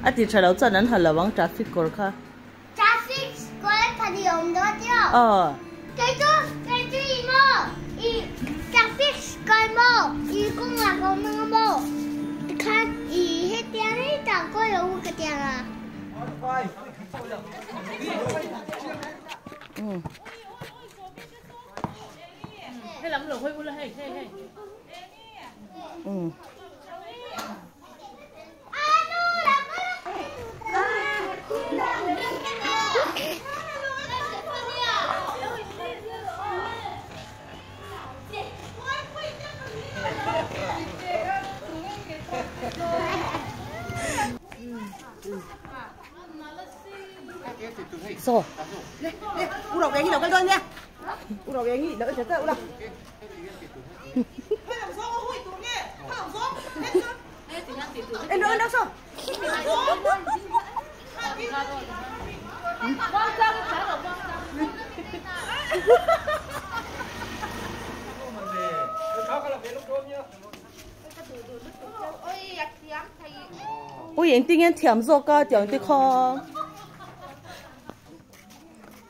A ti tha lo chuan an ha lo ang traffic kawr kha. Traffic kawr kha ni awm dawn tio. Aw. Kei chu kei chu i maw i traffic kawr maw i kawngah ka awm anga maw tikhan i hetia rei tak kawi lo u ka tia nga. So. Ui engtin nge an thiam zawk a tiang te kha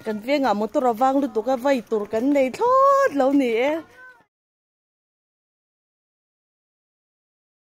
kan vengah motor a vang lutuk a vai tur kan nei thlawt lo ni e.